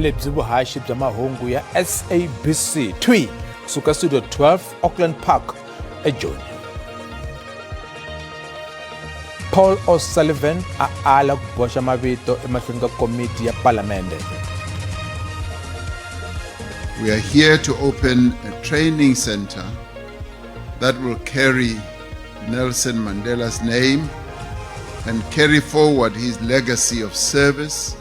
Lebyi vuhaxi bya mahungu ya SABC 2 kusuka studio 12 Auckland Park eJoni. Paul O'Sullivan a ala ku boxa mavito emahlweni ka komiti ya palamende. We are here to open a training center that will carry Nelson Mandela's name and carry forward his legacy of service.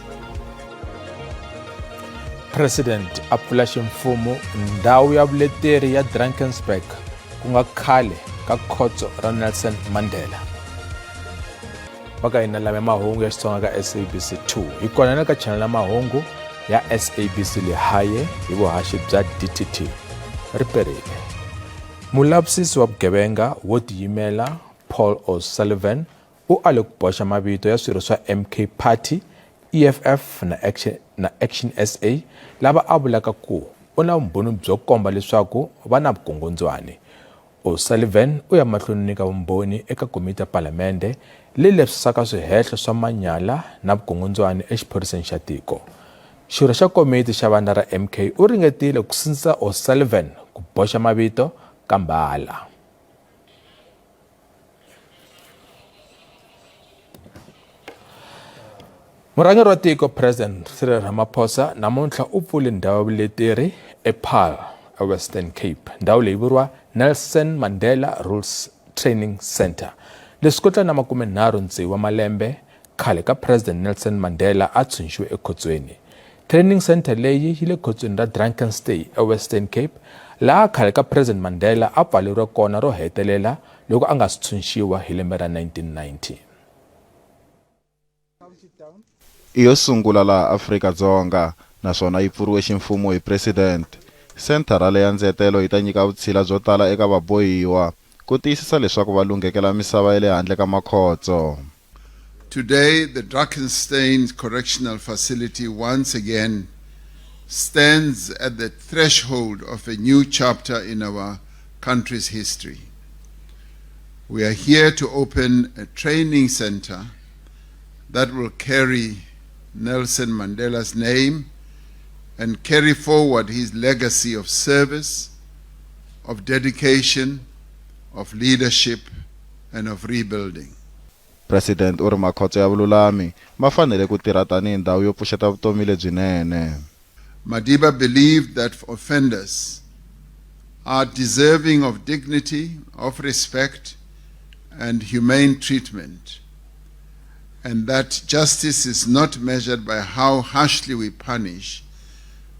President a pfula ximfumo ndhawu ya vuleteri ya Drakensberg ku nga khale ka khotso ra Nelson Mandela. Va ka hina lama mahungu ya Xitsonga ka SABC 2 hi kona na ka channel ya mahungu ya SABC Lehaye hi vuhaxi bya DTT ri perile. Mulavisisi wa vugevenga wo tiyimela Paul O'Sullivan u ale ku boxa mavito ya swirho swa MK Party, EFF na Action, na Action SA lava a vulaka ku u na vumbhoni byo komba leswaku va na vukungundzwani. O'Sullivan u ya mahlweni no nyika vumbhoni eka komiti ya palamende leyi lavisisaka swihehlo swa manyala na vukungundzwani exiphoriseni xa tiko. Xirho xa komiti xa vandla ra MK u ringetile ku sindzisa O'Sullivan ku boxa mavito kambe a ala. Murhangeri wa tiko President Cyril Ramaphosa namuntlha u pfule ndhawu ya vuleteri ePaarl eWestern Cape. Ndhawu leyi vuriwa Nelson Mandela Rules Training Center. Leswi ku tlula na 36 wa malembe khale ka President Nelson Mandela a tshunxiwe ekhotsweni. Training Center leyi yi le khotsweni ra Drakenstein eWestern Cape laha khale ka President Mandela a pfaleriwe kona ro hetelela loko a nga si tshunxiwa hi lembe ra 1990. I yo sungula laha Afrika-Dzonga naswona yi pfuriwe ximfumo hi President. Senthara leya ndzetelo yi ta nyika vutshila byo tala eka vabohiwa ku tiyisisa leswaku va lunghekela misava ya le handle ka makhotso. Today, the Drakenstein Correctional Facility once again stands at the threshold of a new chapter in our country's history. We are here to open a training center that will carry Nelson Mandela's name and carry forward his legacy of service, of dedication, of leadership, and of rebuilding. President u ri makhotso ya vululami ma fanele ku tirha tanihi ndhawu yo pfuxeta vutomi lebyinene. Madiba believed that offenders are deserving of dignity, of respect, and humane treatment, and that justice is not measured by how harshly we punish,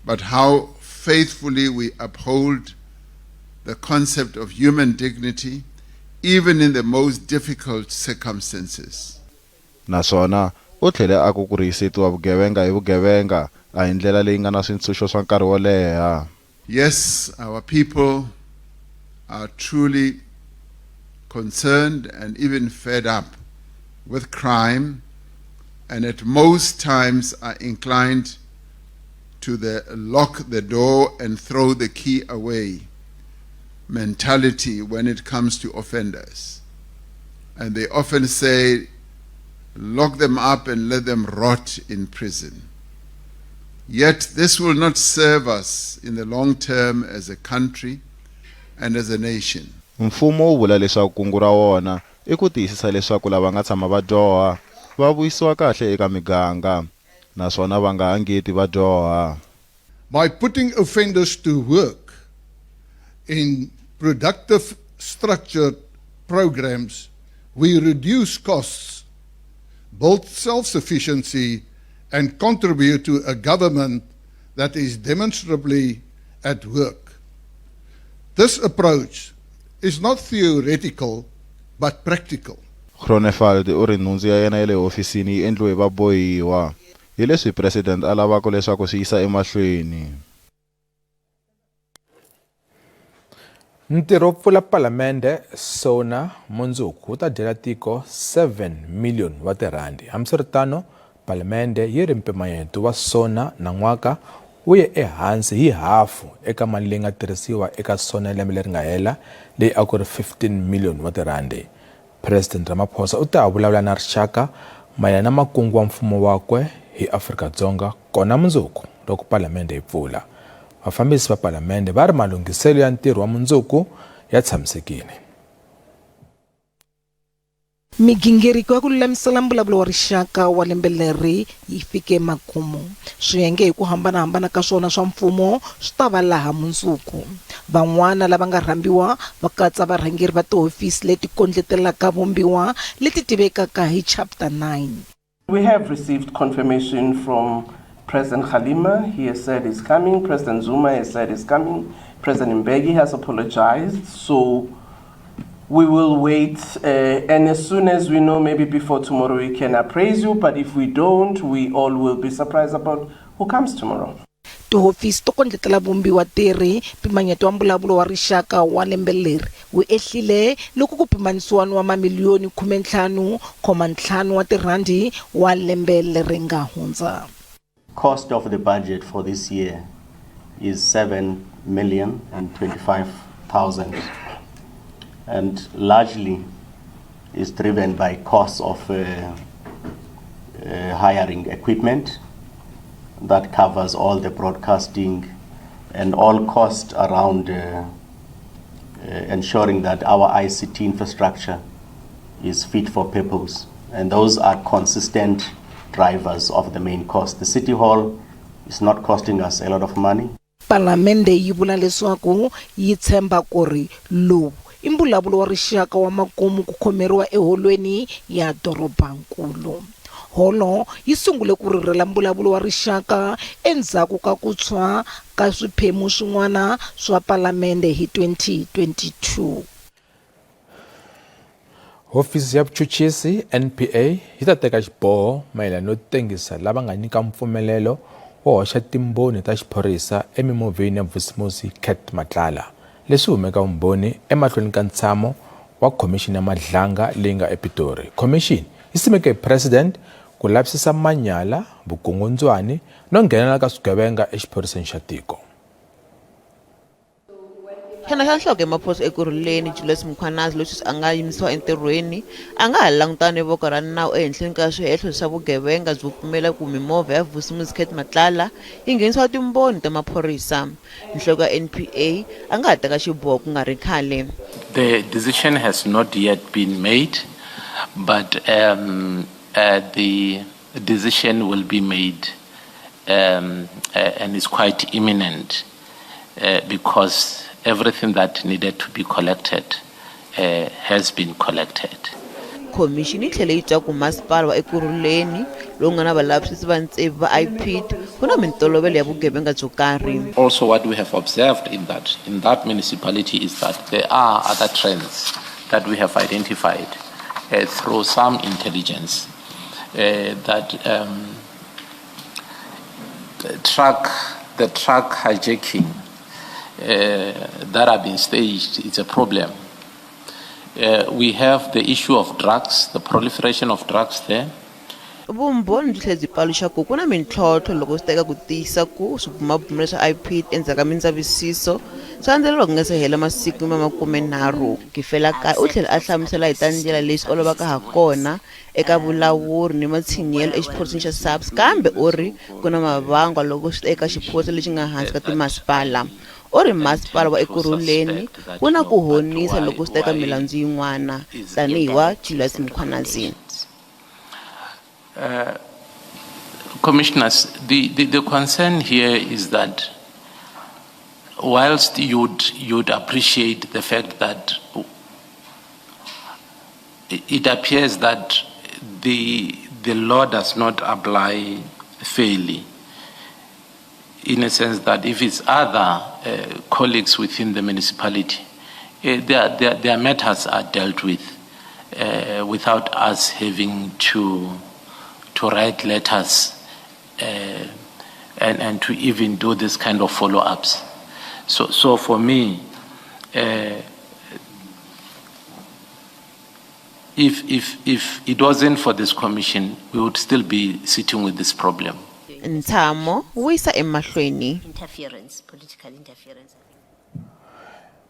but how faithfully we uphold the concept of human dignity, even in the most difficult circumstances. Naswona u tlhele a ku ku rihisetiwa vugevenga hi vugevenga a hi ndlela leyi nga na swintshuxo swa nkarhi wo leha. Yes, our people are truly concerned and even fed up with crime and at most times are inclined to the lock the door and throw the key away mentality when it comes to offenders. And they often say, lock them up and let them rot in prison. Yet this will not serve us in the long term as a country and as a nation. Mfumo wu vula leswaku kungu ra wona i ku tiyisisa leswaku lava nga tshama va dyoha va vuyisiwa kahle eka miganga naswona va nga ha ngeti va dyoha. By putting offenders to work in productive structured programs, we reduce costs, build self-sufficiency, and contribute to a government that is demonstrably at work. This approach is not theoretical, but practical. Groenewald u ri nhundzu ya yena ya le hofisini yi endliwe hi vabohiwa, hi leswi President a lavaka leswaku swi yisa emahlweni. Ntirho wo pfula Palamende, SONA, mundzuku wu ta dyela tiko 7 million wa tirhandi. Hambiswiritano, Palamende yi ri mpimanyeto wa SONA nan'waka wu ye ehansi hi hafu eka mali leyi nga tirhisiwa eka SONA lembe leri nga hela leyi a ku ri 15 million wa tirhandi. President Ramaphosa u ta vulavula na rixaka mayelana na makungu wa mfumo wakwe hi Afrika-Dzonga kona mundzuku. loko palamende yi pfula. Vafambisi va palamende va ri malunghiselo ya ntirho wa mundzuku ya tshamisekile. Migingiriko ya ku lulamisela Mbulavulo wa Rixaka wa lembe leri yi fike makumu. Swiyenge hi ku hambanahambana ka swona swa mfumo swi ta va laha mundzuku. Van'wana lava nga rhambiwa va katsa varhangeri va tihofisi leti kondletelaka vumbiwa leti tivekaka hi Chapter 9. We have received confirmation from President Kgalema. He has said he's coming. President Zuma has said he's coming. President Mbeki has apologized. So we will wait. And as soon as we know, maybe before tomorrow, we can appraise you. But if we don't, we all will be surprised about who comes tomorrow. Tihofisi to kondletela vumbiwa ti ri, mpimanyeto wa Mbulavulo wa Rixaka wa lembe leri wu ehlile loko ku pimanisiwa ni wa mamiliyoni 15.5 wa tirhandi wa lembe leri nga hundza. Cost of the budget for this year is 7,025,000 and largely is driven by costs of hiring equipment that covers all the broadcasting and all costs around ensuring that our ICT infrastructure is fit for purpose. And those are consistent drivers of the main cost. The City Hall is not costing us a lot of money. Palamende yi vula leswaku yi tshemba ku ri lowu i mbulavulo wa rixaka wa makumu ku khomeriwa eholweni ya dorobankulu. Holo yi sungule ku rhurhela mbulavulo wa rixaka endzhaku ka ku tshwa ka swiphemu swin'wana swa palamende hi 2022. Hofisi ya vuchuchisi NPA yi ta teka xiboho mayelana no tengisa lava nga nyika mpfumelelo wo hoxa timbhoni ta xiphorisa emimovheni ya Vusimuzi Cat Matlala. Leswi humeka vumbhoni emahlweni ka ntshamo wa Khomixini ya Madlanga leyi nga ePitori. Khomixini yi simeke hi President ku lavisisa manyala, vukungundzwani no nghenela ka swigevenga exiphoriseni xa tiko. Xana xa nhloko ya maphorisa Ekurhuleni, Julius Mkhwanazi, loyi sweswi a nga yimisiwa entirhweni, a nga ha langutana ni voko ra nawu ehenhleni ka swihehlo swa vugevenga byo pfumela ku mimovha ya Vusimuzi Cat Matlala yi nghenisiwa timbhoni ta maphorisa. Nhloko ya NPA a nga ha teka xiboho ku nga ri khale. The decision has not yet been made, but um, the decision will be made um, and is quite imminent because everything that needed to be collected has been collected. Khomixini yi tlhele yi twa ku masipala wa Ekurhuleni lowu nga na valavisisi va tsevu va IPID ku na mintolovelo ya vugevenga byo karhi. Also what we have observed in that municipality is that there are other trends that we have identified through some intelligence that the truck hijacking that have been staged is a problem. We have the issue of drugs, the proliferation of drugs there. Vumbhoni byi tlhela byi paluxa ku ku na mintlhontlho loko swi teka ku tiyisa ku swibumabumelo swa IPID endzhaku ka mindzavisiso swi landzeleriwa ku nga se hela masiku ma 30. Kefailakae u tlhela a hlamusela hi ta ndlela leyi swi olovaka ha kona eka vulawuri ni matshinyelo exiphoriseni xa SAPS, kambe u ri ku na mavangwa loko swi ta eka xiphorisa lexi nga hansi ka timasipala. U ri masipala wa Ekurhuleni wu na ku honisa loko swi ta eka milandzu yin'wana tanihi wa Julius Mkhwanazi. Commissioners, the concern here is that whilst you'd appreciate the fact that it appears that the law does not apply fairly, in a sense that if it's other colleagues within the municipality, their matters are dealt with without us having to write letters and to even do this kind of follow-ups. So for me, if it wasn't for this commission, we would still be sitting with this problem. Ntshamo wu yisa emahlweni. Interference, political interference.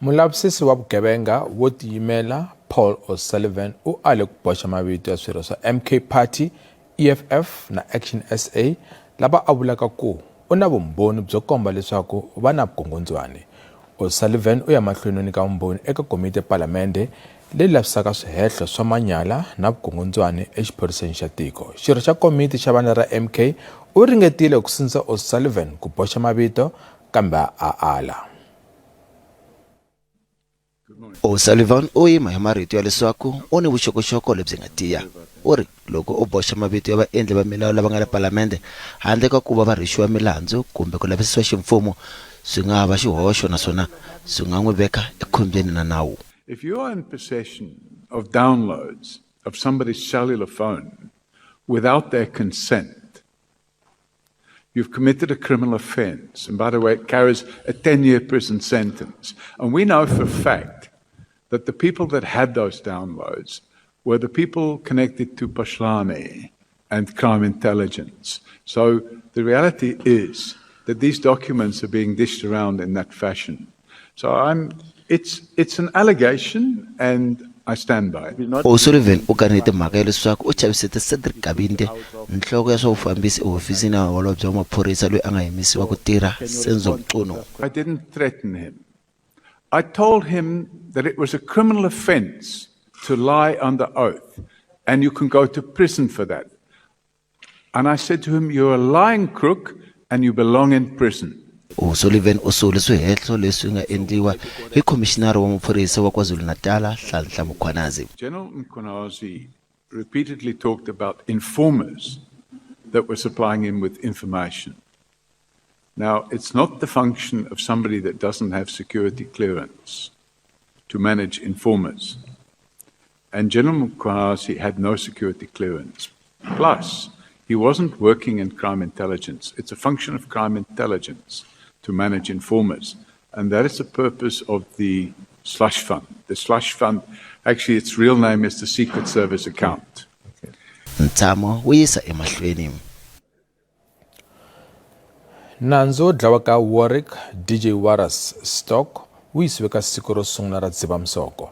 Mulavisisi wa vugevenga wo tiyimela Paul O'Sullivan u ale ku boxa mavito ya swirho swa MK Party, EFF na Action SA lava a vulaka ku u na vumbhoni byo komba leswaku va na vukungundzwani. O'Sullivan u ya mahlweni no nyika vumbhoni eka komiti ya palamende leyi lavisaka swihehlo swa manyala na vukungundzwani exiphoriseni xa tiko. Xirho xa komiti xa vandla ra MK u ringetile ku sindzisa O'Sullivan ku boxa mavito kambe a ala. O'Sullivan u yima hi marito ya leswaku u ni vuxokoxoko lebyi nga tiya. U ri, Loko u boxa mavito ya vaendli va milawu lava nga le palamende handle ka ku va va rhwexiwa milandzu kumbe ku lavisisiwa ximfumo, swi nga ha va xihoxo naswona swi nga n'wi veka ekhombyeni na nawu. If you are in possession of downloads of somebody's cellular phone without their consent, you've committed a criminal offense. And by the way, it carries a 10-year prison sentence. And we know for a fact that the people that had those downloads were the people connected to Phahlane and crime intelligence. So the reality is that these documents are being dished around in that fashion. So it's an allegation, and I stand by it. O'Sullivan u kanete mhaka ya leswaku u chavisete Cedric Kabinde, nhloko ya swa vufambisi ehofisini ya holobye wa maphorisa loyi a nga yimisiwa ku tirha, Senzo Mchunu. I didn't threaten him. I told him that it was a criminal offense to lie under oath, and you can go to prison for that. And I said to him, you're a lying crook and you belong in prison. O'Sullivan u sole swihehlo leswi nga endliwa hi khomixinara wa maphorisa wa KwaZulu-Natal, Nhlanhla Mkhwanazi. General Mkhwanazi repeatedly talked about informers that were supplying him with information. Now, it's not the function of somebody that doesn't have security clearance to manage informers. And General Mkhwanazi had no security clearance. Plus, he wasn't working in crime intelligence. It's a function of crime intelligence to manage informers. And that is the purpose of the slush fund. The slush fund, actually, its real name is the Secret Service account. Ntshamo wu yisa emahlweni. Nandzu wo dlawa ka Warwick DJ Warras Stock wu yisiwe ka siku ro sungula ra Dzivamisoko.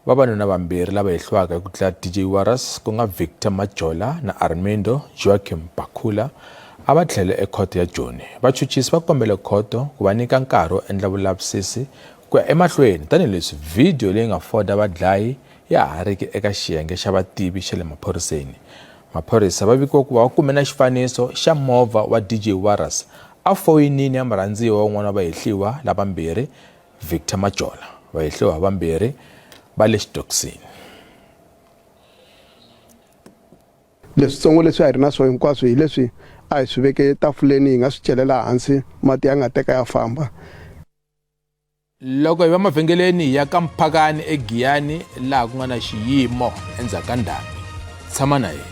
Vavanuna vambirhi lava hehliwaka hi ku dlaya DJ Warras ku nga Victor Majola na Armindo Joachim Bakula a va tlhele ekhoto ya Joni. Vachuchisi va kombele khoto ku va nyika nkarhi wo endla vulavisisi ku ya emahlweni tanihileswi vhidiyo leyi nga foda vadlayi ya ha riki eka xiyenge xa vativi xa le maphoriseni. Maphorisa va vikiwa ku va va kume na xifaniso xa movha wa DJ Warras a foyinini ya murhandziwa wa un'wana wa vahehliwa lavambirhi, Victor Majola. Vahehliwa havambirhi va le xitokisini. Leswitsongo leswi a hi ri na swona hinkwaswo hi leswi a hi swi veke etafuleni hi nga swi celela hansi mati ya nga teka ya famba. Loko hi va mavhengeleni ya ka Mphakani eGiyani laha ku nga na xiyimo endzhaku ka ndhambi. Tshama na hina.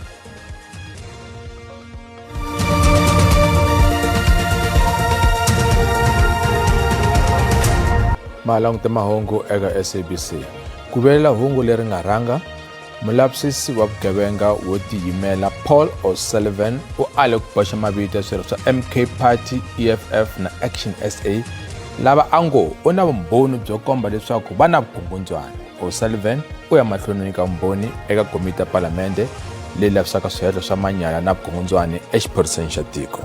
Ma langute mahungu eka SABC. Ku velela hungu leri nga rhanga Mulavisisi wa vugevenga wo tiyimela Paul O'Sullivan u ale ku boxa mavito ya swirho swa MK Party, EFF na Action SA lava a ngo u na vumbhoni byo komba leswaku va na vukungundzwani. O'Sullivan u ya mahlweni no nyika vumbhoni eka komiti ya palamende leyi lavisaka swihehlo swa manyala na vukungundzwani exiphoriseni xa tiko.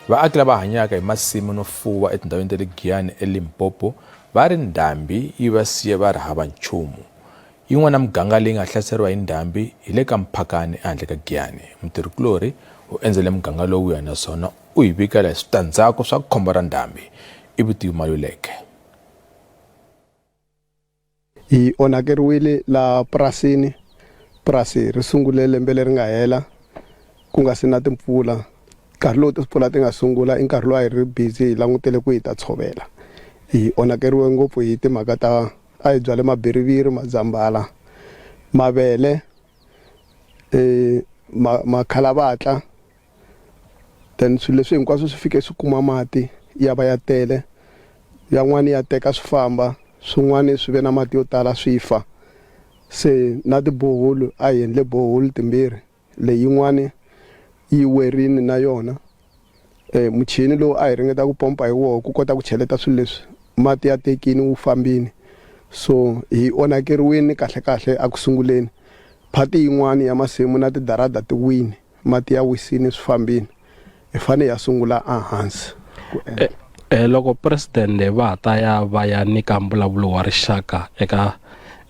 Vaaki lava hanyaka hi masimu no fuwa etindhawini ta le Giyani eLimpopo Va ri ndhambi yi va siye va ri hava nchumu. Yin'wana miganga leyi nga hlaseriwa hi ndhambi hi le ka Mphakani ehandle ka Giyani. Mutirhikulorhi u endzele muganga lowuya naswona u hi vikela hi switandzhaku swa khombo ra ndhambi. I Vutivi Maluleke. Hi onhakeriwile laha purasini. Purasi ri sungule lembe leri nga hela ku nga si na timpfula. Nkarhi lowu timpfula ti nga sungula i nkarhi lowu a hi ri busy hi langutele ku hi ta tshovela. Hi onhakeriwe ngopfu hi timhaka ta a hi byale mabiriviri, mazambhala, mavele, makhalavatla then swilo leswi hinkwaswo swi fike swi kuma mati ya va ya tele yan'wani ya teka swi famba swin'wani swi ve na mati yo tala swi fa se na tiboholo a hi endle boholo timbirhi leyin'wani yi werini na yona muchini lowu a hi ringeta ku pompa hi wona ku kota ku cheleta swilo leswi mati ya tekini wu fambini so hi onhakeriwini kahle kahle a ku sunguleni phati yin'wani ya masimu na tidarada ti wini mati ya wisini swi fambini. Hi fanele hi ya sungula ehansi ku endla. E, loko presidente va ha ta ya va ya nyika mbulavulo wa rixaka eka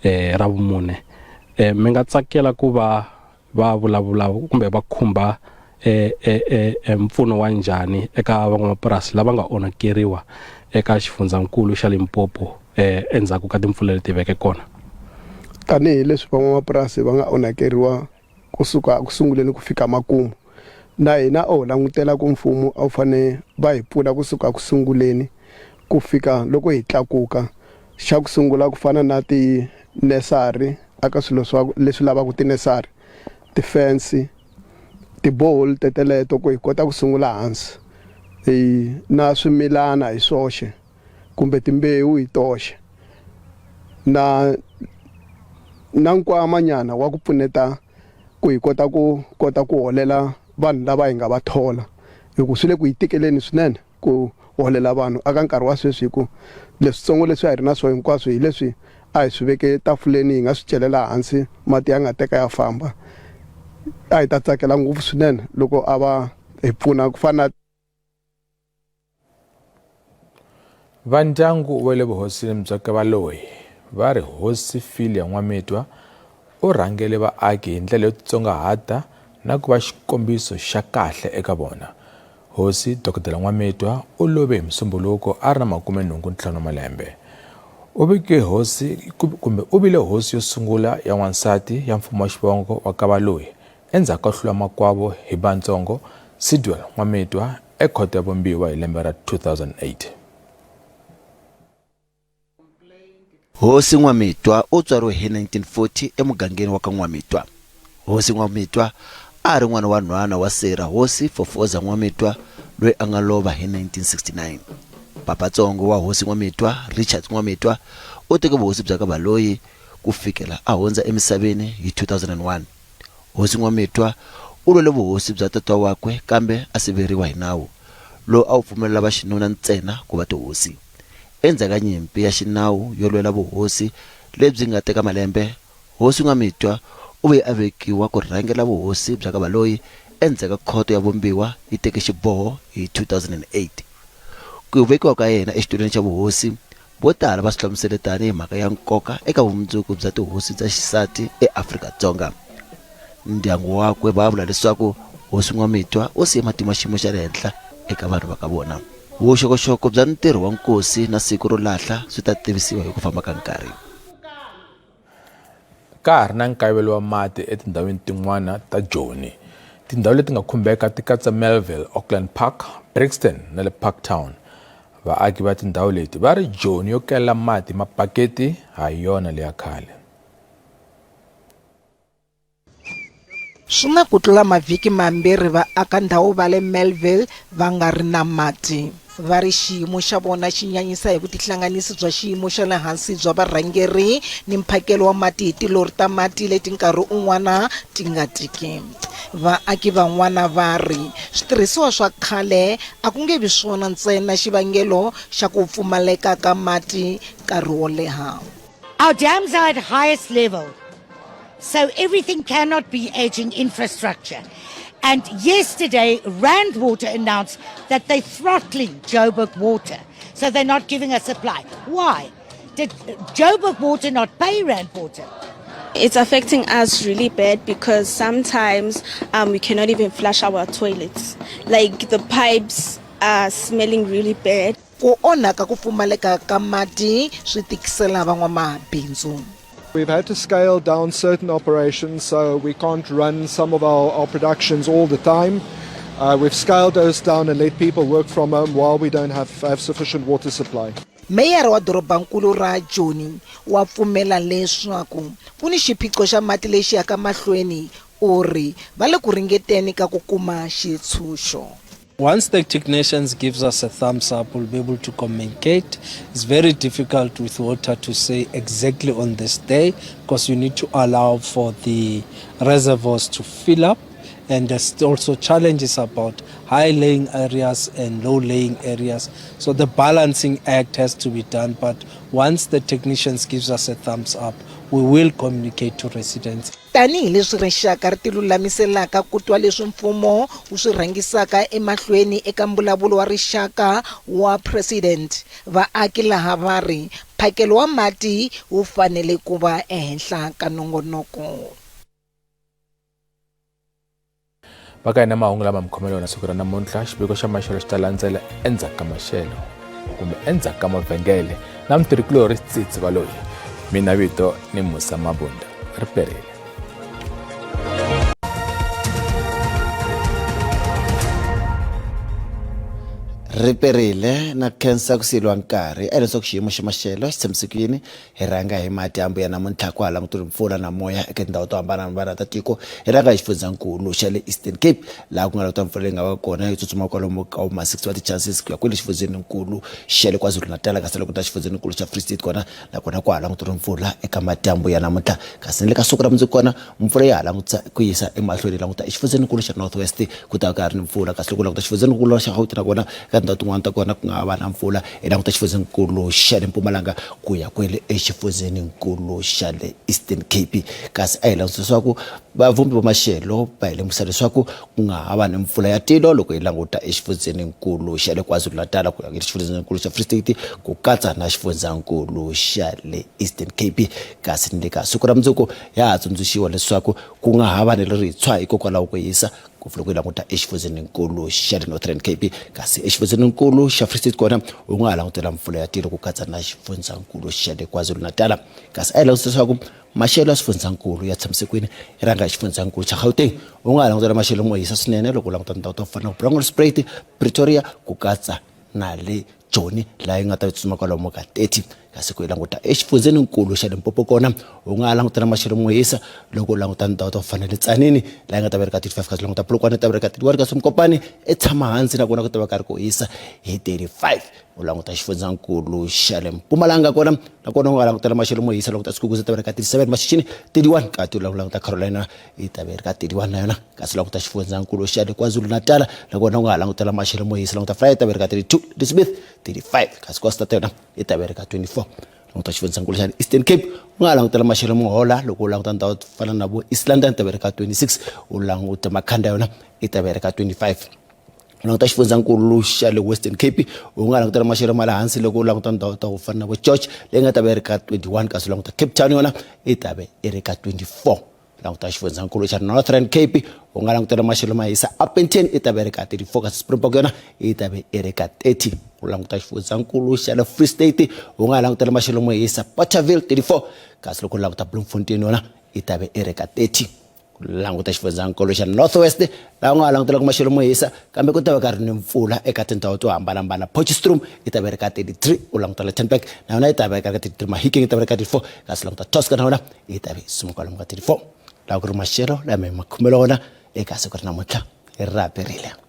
e, Ravumune, e, mi nga tsakela ku va va vulavula kumbe va khumba e, e, e, e mpfuno wa njhani eka van'wamapurasi lava nga onhakeriwa eka xifundzankulu xa Limpopo e, endzhaku ka timpfula leti veke kona? Tanihi leswi van'wamapurasi va nga onhakeriwa kusuka ku sunguleni ku fika makumu, na hina a ho langutela ku mfumo a wu fanele va hi pfuna kusuka ku sunguleni ku fika loko hi tlakuka. Xa ku sungula ku fana na ti-nursery aka swilo swa leswi lavaka ti-nursery, ti-fence, ti-borehole teteleto ku hi kota ku sungula hansi hi na swimilana hi swoxe kumbe timbewu hi toxe na na nkwama nyana wa ku pfuneta ku hi kota ku kota ku holela vanhu lava hi nga va thola hi ku swi le ku hi tikeleni swinene ku holela vanhu aka nkarhi wa sweswi hi ku leswitsongo leswi a hi ri na swona hinkwaswo hi leswi a hi swi veke tafuleni hi nga swi celela hansi mati ya nga teka ya famba a hi ta tsakela ngopfu swinene loko a va hi pfuna ku fana na Va ndyangu wa le vuhosini bya ka Valoyi va ri Hosi Philia N'wamitwa u rhangele vaaki hi ndlela yo titsongahata na ku va xikombiso xa kahle eka vona. Hosi Dokodela N'wamitwa u love hi Musumbhuluko a ri na 85 wa malembe. U vike hosi kumbe u vile hosi yo sungula ya n'wansati ya mfumo wa xivongo wa ka Valoyi endzhaku ka hlula makwavo hi bantsongo Sidwell N'wamitwa ekhoto ya vumbiwa hi lembe ra 2008. Hosi N'wamitwa u tswariwe hi 1940 emugangeni wa ka N'wamitwa. Hosi N'wamitwa a ha ri n'wana wa nhwana wa sirha Hosi Fofoza N'wamitwa loyi a nga lova hi 1969. Papatsongo wa Hosi N'wamitwa, Richard N'wamitwa, u teke vuhosi bya ka Valoyi ku fikela a hundza emisaveni hi 2001. Hosi N'wamitwa u lwele vuhosi bya tata wakwe kambe a siveriwa hi nawu lowu a wu pfumelela vaxinuna ntsena ku va tihosi. Endzhaku ka nyimpi ya xinawu yo lwela vuhosi lebyi nga teka malembe, Hosi N'wamitwa u vuye a vekiwa ku rhangela vuhosi bya ka Valoyi endzhaku ka khoto ya vumbiwa yi teke xiboho hi 2008. Ku vekiwa ka yena exitulwini xa vuhosi Vo tala va swi hlamusele tanihi mhaka ya nkoka eka vumundzuku bya tihosi ta xisati eAfrika-Dzonga. Ndyangu wakwe va vula leswaku Hosi N'wamitwa u siye matimu ya xiyimo xa le henhla eka vanhu va ka vona. Vuxokoxoko bya ntirho wa nkosi na siku ro lahla swi ta tivisiwa hi ku famba ka nkarhi. Ka ha ri na nkayivelo wa mati etindhawini tin'wana ta Joni. Tindhawu leti nga khumbeka ti katsa Melville, Auckland Park, Brixton na le Parktown. Vaaki va tindhawu leti va ri Joni yo kelela mati hi mabaketi ha yona leya khale. Swi na ku tlula mavhiki mambirhi vaaka-ndhawu va le Melville va nga ri na mati. Va ri xiyimo xa vona xi nyanyisa hi vutihlanganisi bya xiyimo xa le hansi bya varhangeri ni mphakelo wa mati hi tilori ta mati leti nkarhi un'wana ti nga tiki. Vaaki van'wana va ri switirhisiwa swa khale a ku nge vi swona ntsena xivangelo xa ku pfumaleka ka mati nkarhi wo leha. Our dams are at highest level, so everything cannot be aging infrastructure. And yesterday, Rand Water announced that they're throttling Joburg Water, so they're not giving us supply. Why? Did Joburg Water not pay Rand Water? It's affecting us really bad because sometimes we cannot even flush our toilets. Like the pipes are smelling really bad. Ku onhaka ku pfumaleka ka mati swi tikisela van'wamabindzu. We've had to scale down certain operations, so we can't run some of our productions all the time. We've scaled those down and let people work from home while we don't have sufficient water supply. Meyara wa dorobankulu ra Joni wa pfumela leswaku ku ni xiphiqo xa mati lexi yaka mahlweni. U ri va le ku ringeteni ka ku kuma xitshunxo. Once the technicians gives us a thumbs up, we'll be able to communicate. It's very difficult with water to say exactly on this day because you need to allow for the reservoirs to fill up. And there's also challenges about high laying areas and low laying areas. So the balancing act has to be done. But once the technicians gives us a thumbs up, we will communicate to residents. Tanihi leswi rixaka ri tilulamiselaka ku twa leswi mfumo wu swi rhangisaka emahlweni eka mbulavulo wa rixaka wa President, vaaki laha va ri mphakelo wa mati wu fanele ku va ehenhla ka nongonoko. Va ka hina mahungu lama mi khomela wona siku ra namuntlha. Xiviko xa maxelo xi ta landzela endzhaku ka maxelo kumbe endzhaku ka mavhengele na mutirhikulorhi Tsitsi Valoyi. Mina vito ni Musa Mabunda. Ri perile. Ri perile na khensa ku siyeriwa nkarhi a leswaku xiyimo xa maxelo xi tshamise ku yini. Hi rhanga hi madyambu ya namuntlha ku ha langutiwe mpfula na moya eka tindhawu to hambanahambana ta tiko. Hi rhanga hi xifundzankulu xa le Eastern Cape laha ku nga langutiwa mpfula leyi nga va kona yi tsutsuma kwalomu ka ma 60 wa ti-chances ku ya kwele xifundzeninkulu xa le KwaZulu-Natal, kasi loko ta xifundzeninkulu xa Free State kona nakona ku ha langutiwe mpfula eka madyambu ya namuntlha. Kasi ni le ka siku ra mundzuku kona mpfula ya ha langutisa ku yisa emahlweni languta exifundzeninkulu xa North West ku ta ka ha ri ni mpfula, kasi loko u languta xifundzeninkulu xa Gauteng nakona eka tindhawu tin'wana ta kona ku nga ha va na mpfula. Hi languta xifundzeninkulu xa le Mpumalanga ku ya kwele exifundzeninkulu xa le Eastern Cape, kasi a hi langutisa leswaku vavumbi va maxelo va hi lemukisa leswaku ku nga ha va ni mpfula ya tilo loko hi languta exifundzeninkulu xa le KwaZulu-Natal ku ya exifundzeninkulu xa Free State ku katsa na xifundzankulu xa le Eastern Cape. Kasi ni le ka siku ra mundzuku ya ha tsundzuxiwa leswaku ku nga ha va ni lerintshwa hikokwalaho ko hisa ngopfu loko hi languta exifundzeninkulu xa le Northern Cape, kasi exifundzeninkulu xa Free State kona u nga ha langutela mpfula ya tilo ku katsa na xifundzankulu xa le KwaZulu-Natal. Kasi a hi langutisa leswaku maxelo ya swifundzankulu ya tshamise kwini. Hi rhanga hi xifundzankulu xa Gauteng, u nga ha langutela maxelo mo hisa swinene loko u languta tindhawu to fana na Bronkhorstspruit, Pretoria ku katsa na le Joni laha yi nga ta tsutsuma kwalomu ka 30. Kasi ku yi languta exifundzeninkulu xa Limpopo kona u nga ha langutela maxelo mo hisa loko u languta ndhawu ta ku fana le Tzaneen laha yi nga ta va ri ka 35, kasi languta Polokwane ta va ri ka 31, kasi Mokopane e tshama hansi nakona ku ta va karhi ku hisa hi 35. U languta xifundzankulu xa le Mpumalanga kona nakona u nga langutela maxelo mo hisa languta Skukuza ta va ri ka 37, Mashishini 31, kasi u languta Carolina yi ta va yi ri ka 31 na yona. Kasi languta xifundzankulu xa le KwaZulu-Natal nakona u nga ha langutela maxelo mo hisa languta Vryheid ta va yi ri ka 32, Ladysmith 35, kasi KwaZulu-Natal yona yi ta va yi ri ka 24. Languta xifundzankulu xa le Eastern Cape u nga ha langutela maxelo mo hola loko u languta ndhawu to fana na vo East London ta va yi ri ka 26, u languta Makhanda yona yi ta va yi ri ka 25. U languta xifundzankulu xa le Western Cape u nga langutela maxelo ma le hansi loko u languta ndhawu ta ku fana na vo George leyi nga ta va yi ri ka 21, kasi u languta Cape Town yona yi ta va yi ri ka 24. Languta xifundzankulu xa Northern Cape u nga langutela maxelo ma hisa Upington yi ta va yi ri ka 34, kasi Springbok yona yi ta va yi ri ka 30. U languta xifundzankulu xa le Free State u nga langutela maxelo mo hisa Bothaville 34, kasi loko u languta Bloemfontein yona yi ta va yi ri ka 30. Languta xifundzankulu xa North West laha u nga ha langutelaka maxelo mo hisa kambe ku ta va ka ri ni mpfula eka tindhawu to hambanahambana. Potchefstroom yi ta va yi ri ka 33, u languta Lichtenburg na yona yi ta va yi ri ka 33, Mahikeng yi ta va yi ri ka 34, kasi languta Tosca na yona yi ta va yi suma kwalomu ka 34. Laha ku ri maxelo lama hi ma khumela wona eka siku ra namuntlha ri ra perile.